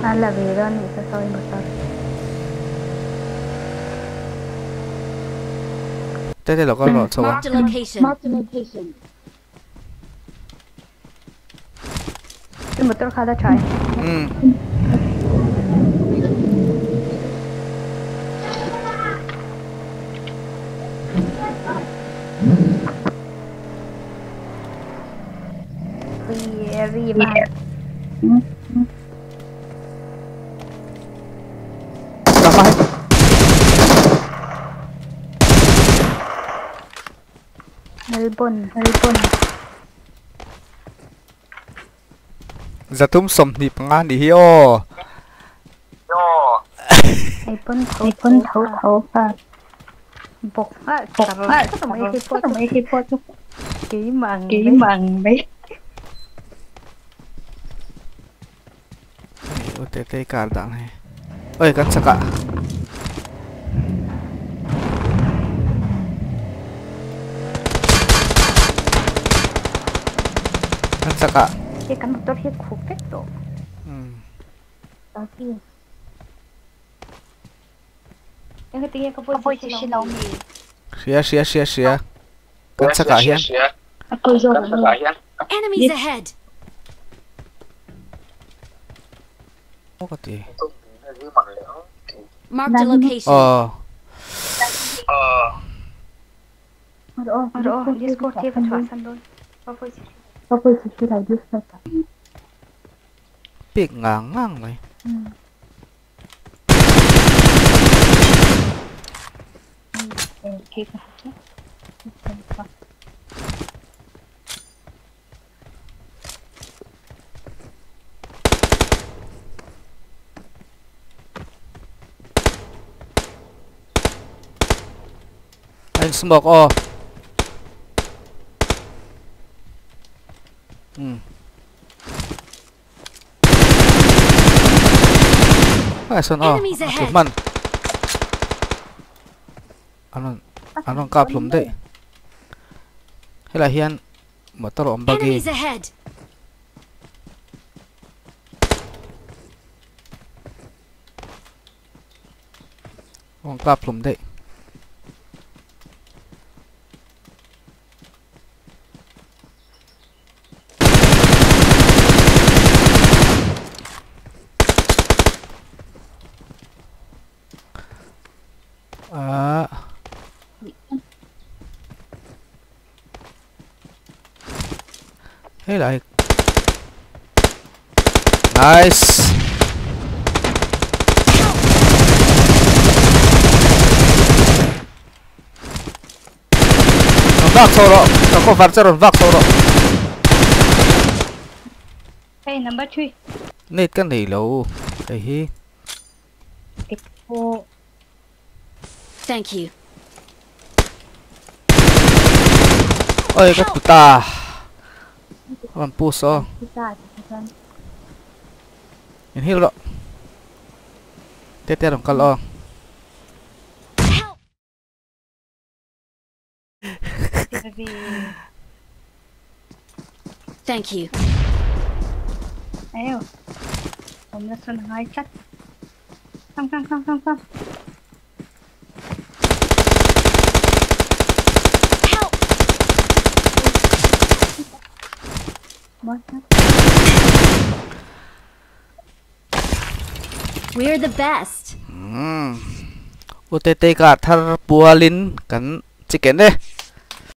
An la ve dawn nih chu sawi motor. Tete lo kal rawh chho ang. Marked a location. Chu motor kha la tha em? Umm. Ri ri va. Melbourne Melbourne. 325 nih hi aw. Hei pawn tho pawn tho tho kha bawk nghal bawk nghal mai hi pawh mai hi pawh chu keimah ang keimah ang mai. U te te kar dan hei. Oi kan chakah. Kan chakah. He kan motor hi khup vek tawh. Umm. Hria hria hria hria. Kan chakah hian. Enemies ahead. Aw ka ti. Marked a location. Aw. Pek ngang ngang mai. A in smoke aw. Umm. Ai sawn aw a tlu hman. An rawn an rawn kap hlum daih. Helai hian motor a awm buggy. Rawn kap hlum daih. Ah. Hei lai. Nice. Rawn vak chho rawh. Ka cover che rawn vak chho rawh. Hey number 3. Net ka nei lo hei hi. Thank you. Oi ka tu ta. Rawn push aw. In heal rawh. Tete rawn kal aw. Thank you. Ayo. Awm na sawn a ngai tlat. Come come come come come. Help! We're the best. Umm. Utete ka thar pualin kan chicken e.